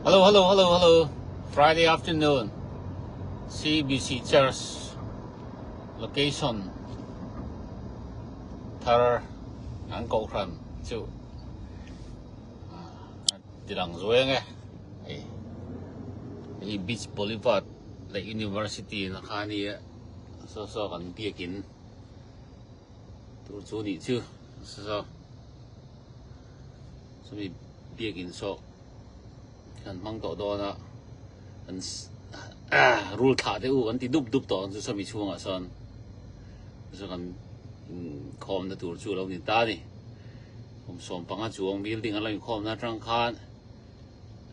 Hello, hello, hello, hello. Friday afternoon. CBC Church location thar an kohhran chu tilang zuai ange. Hei hei Beach Boulevard leh University na kha ania saw saw kan biakin tur chu nih chu saw saw. Chumi biakin saw kan hmang tawh dawn a, kan rul thlah te u kan ti dup dup tawh ang chu sawmi chhungah sawn chu kan inkhawmna tur chu a lo ni ta a ni. Kum 15 chuang building a lo inkhawmna atang khan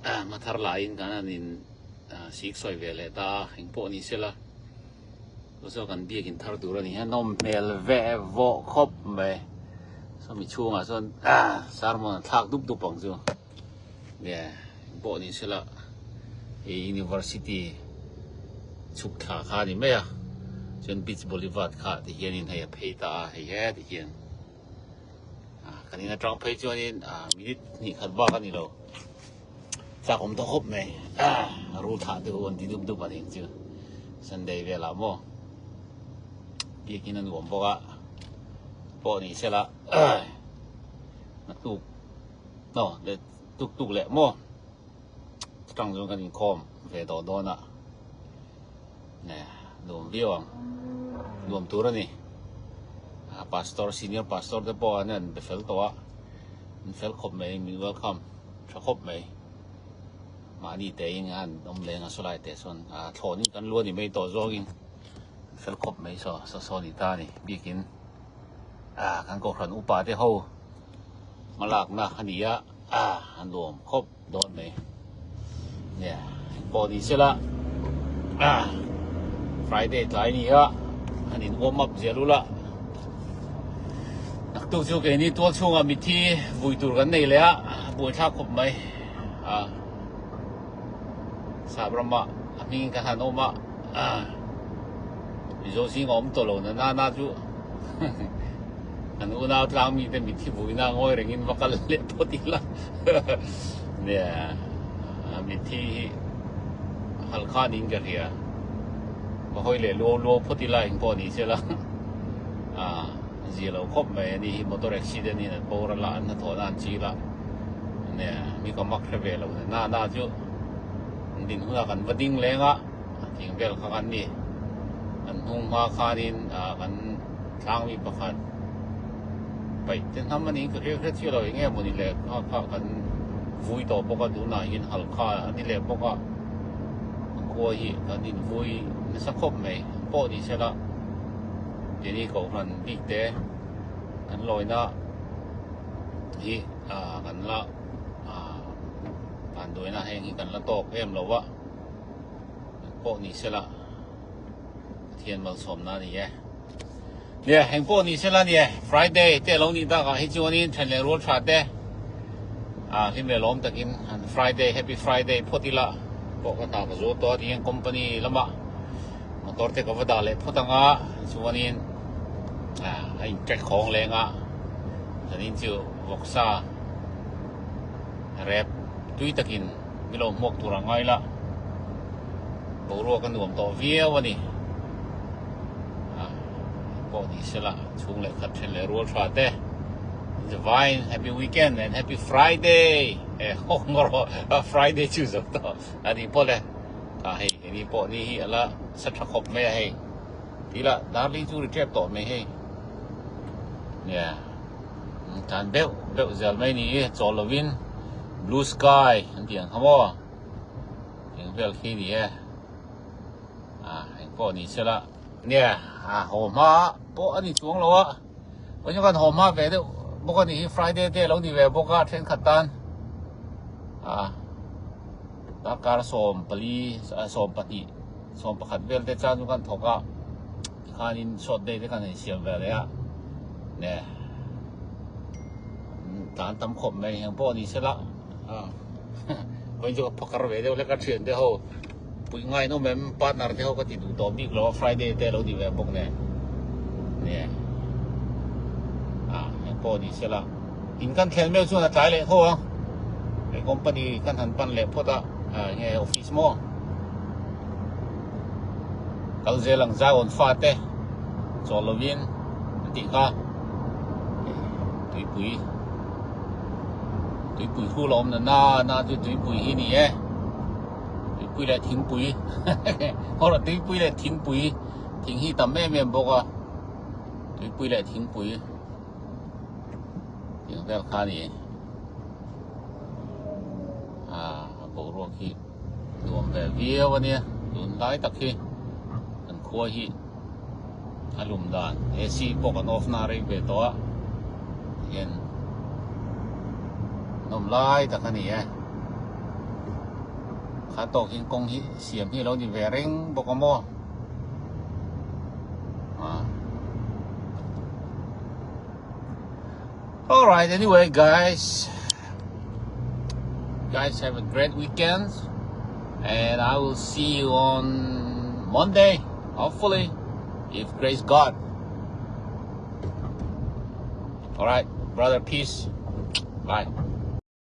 hmathar laiin kan han in sik sawi ve leh ta a, engpawh ni sela chu chu kan biakin thar tur a ni hian nawm hmel ve vawh khawp mai. Sawmi chhungah chuan sermon an thlak dup dup ang chu. Nge pawh ni sela hei university chhuk thla kha a ni mai a chuan beach boulevard kha ti hianin hei a phei ta a hei he ti hian ah kan in atang phei chuanin ah minute hnih khat bak a ni lo chak awm tawh khawp mai ah rul thlah te u an ti dup dup a ning chu sunday velah maw biakin a nuam bawk a pawh ni sela naktuk. No, le tuk tuk leh maw chutang chuan kan inkhawm ve tawh dawn a, ne nuam viau ang, nuam tur a ni. Pastor, senior pastor te pawh an an be fel tawh a, an fel khawp mai, min welcome tha khawp mai. Mahni te in an awm leng a sawlai te sawn thlawh in kan lu a ni mai tawh zawngin an fel khawp mai saw saw saw ni ta a ni biakin kan kohhran upa te ho. Hmalakna a ni a, a nuam khawp dawn mai. Nia, engpawh ni sela, Friday tlai ni a, an in warm up zel ula. Naktuk chu keini tual chhungah mithi vui tur kan nei leh a, a buaithlak khawp mai. Sap ramah a hming kan han awm a, Mizo zing a awm tawh lo na na na chu. An unau tlang mite mitthi vuina ngawi rengin va kal leh phawt ila nia mitthi hi halkha niin ka hria va hawi leh luau luau phawt ila eng pawh ni sela a zia lo khawp mai ani hi motor accident in an boral a an hnathawhna an chil a nia mi ka mak hre ve lo na na chu an din hunah kan va ding leng a thing vel kha kan ni an hnung hma khanin kan Tlangmi pakhat paih te hnam a niin ka hria hret chiah lo eng nge mawni le kha kha kan vui tawh bawk a tunah hian halkha a ni leh bawk a an khua hi kan invui nasa khawp mai pawh ni sela keini kohhran bik te kan lawina hi ah kan la ah vanduaina heng hi kan la tawk em lo a pawh ni sela. Pathian malsawmna a ni e. Nia, eng pawh ni sela nia, Friday te lo nih takah hi chuanin then leh rual tha te ah hlim leh lawm takin an Friday, Happy Friday phawt ila pawh ka hna ka zual tawh a tihian company lama motor te ka va dah leh phawt anga chuanin ah a in track khawng leng a zanin chu vawksa rep tui takin Mi lo hmuak tur a ngai la, boruak a nuam tawh viau a ni. Ah, pawh ni sela, chhung leh khat then leh rual tha te. Divine, happy weekend and happy Friday. Eh, ho ngawr ho, Friday chu zo tawh. A ni pawh le. Ah, hei, ni pawh ni hi ala sa tha khawp mai a hei. Tila, darling chu ri tep tawh mai hei. Yeah. Tan deuh deuh zel mai ni i chawl lovin blue sky an tih ang kha maw eng vel khi ni e ah eng pawh ni sela nia a haw hma pawh a ni chuang lo a vawiin kan haw hma ve deuh bawk a ni hi friday te lo ni ve bawk a thenkhat tan ah darkar 14 20 11 vel te chan chu kan thawk a. Tikhanin short day te kan han siam ve leh a, ne tlan tam khawp mai heng pawh ni sela vawiin chu ka phakar ve deuh hlek a thian te ho puih ngai nawm em partner te ho ka ti duh tawh bik lo a Friday te lo ni ve bawk nen ne ah heng pawh ni sela in kan thlen meuh chuan a tlai leh tho a he company kan han pan leh phawt a. Nge office maw? Kal zel ang Zion fate chawl lovin an tih kha. Tuipui tuipui hu la awm na na na chu tuipui hi ni e. Tuipui leh thingpui hawrah tuipui leh thingpui thing hi tam em em bawk a. Tuipui leh thingpui tih vel kha a ni. Ah boruak hi nuam ve viau a nia tun lai tak hi kan khua hi a lum dan AC pawh kan off na rei ve tawh a tihian nawm lai tak a ni e kha tawk hian kawng hi siam hi a lo ni ve reng bawk a maw. Alright, anyway, guys. Guys, have a great weekend. And I will see you on Monday, hopefully, if grace God. Alright, brother, peace. Bye.